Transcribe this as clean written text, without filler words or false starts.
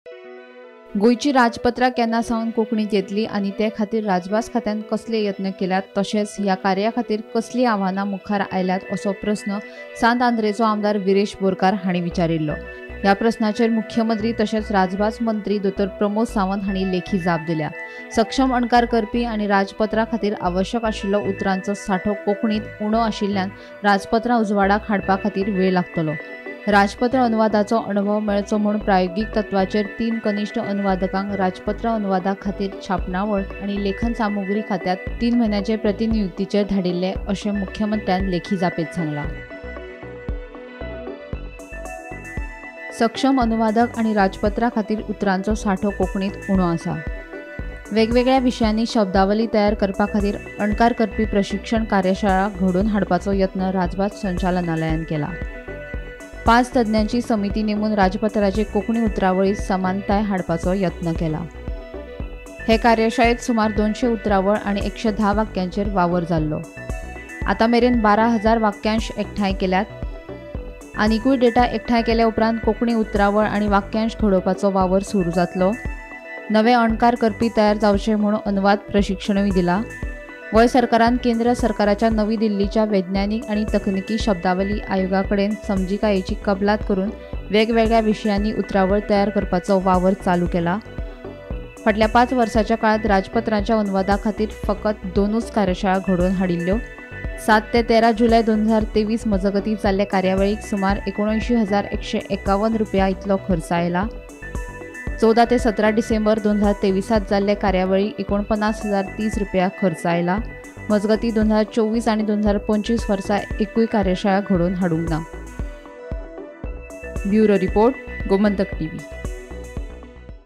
गोंयची राजपत्रां केन्ना सावन कोंकणींत येतली आनी ते खातीर राजभास खात्यान कसले यत्न केल्यात, तशेंच ह्या कार्या खातीर कसलीं आव्हानां मुखार आयल्यात असो प्रस्न सांत आंद्रेचो आमदार विरेश बोरकार हांणी विचारिल्लो. ह्या प्रस्नाचेर मुख्यमंत्री तशेंच राजभास मंत्री दोतोर प्रमोद सावंत हांणी लेखी जाप दिल्या. सक्षम अणकार करपी आनी राजपत्रा खातीर आवश्यक आशिल्लो उतरांचो सांठो कोंकणींत उणो आशिल्ल्यान राजपत्रां उजवाडाक हाडपा खातीर वेळ लागतलो. राजपत्र अनुवादाचो अणभव मेळचो म्हूण प्रायोगीक तत्वाचेर 3 कनिश्ठ अनुवादकांक राजपत्र अनुवादा खातीर छापणावळ आनी लेखन सामुग्री खात्यांत 3 म्हयन्याचे प्रतिनियुक्तीचेर धाडिल्ले अशें मुख्यमंत्र्यान लेखी जापेंत सांगलां. सक्षम अनुवादक आनी राजपत्रा खातीर उतरांचो सांठो कोंकणींत उणो आसा. वेगवेगळ्या विशयांनी शब्दावली तयार करपा खातीर अणकार करपी प्रशिक्षण कार्यशाळा घडोवन हाडपाचो यत्न राजभास संचालनालयान केला. 5 तज्ञांची समिती नेमून राजपत्राचे कोंकणी उतरावळीत समानताय हाडपाचो यत्न केला. हे कार्यशाळेत सुमार 200 उतरावळ आनी 110 वाक्यांचेर वावर जाल्लो. आतां मेरेन 12,000 वाक्यांश एकठांय केल्यात. आनिकूय डेटा एकठांय केल्या उपरांत कोंकणी उतरावळ आनी वाक्यांश घडोवपाचो वावर सुरू जातलो. नवे अणकार करपी तयार जावचे म्हूण अनुवाद प्रशिक्षणूय दिला. गोंय सरकारान केंद्र सरकाराच्या नवी दिल्लीच्या वैज्ञानीक आनी तकनिकी शब्दावली आयोगा कडेन समजिकायेची कबलात करून वेगवेगळ्या विशयांनी उतरावळ तयार करपाचो वावर चालू केला. फाटल्या 5 वर्सांच्या काळांत राजपत्रांच्या अनुवादा खातीर फकत 2 कार्यशाळा घडोवन हाडिल्ल्यो. 7 ते 13 जुलय 2023 मजगतीं जाल्ले कार्यावळीक सुमार 79,151 रुपया इतलो खर्च आयला. 14 ते 17 डिसेंबर 2023 जाल्ले कार्यावळीक 49,030 रुपया खर्च आयला. मजगतीं 2024 आनी 2025 वर्सा एकूय कार्यशाळा घडोवन हाडूंक ना. Bureau report, Gomantak TV.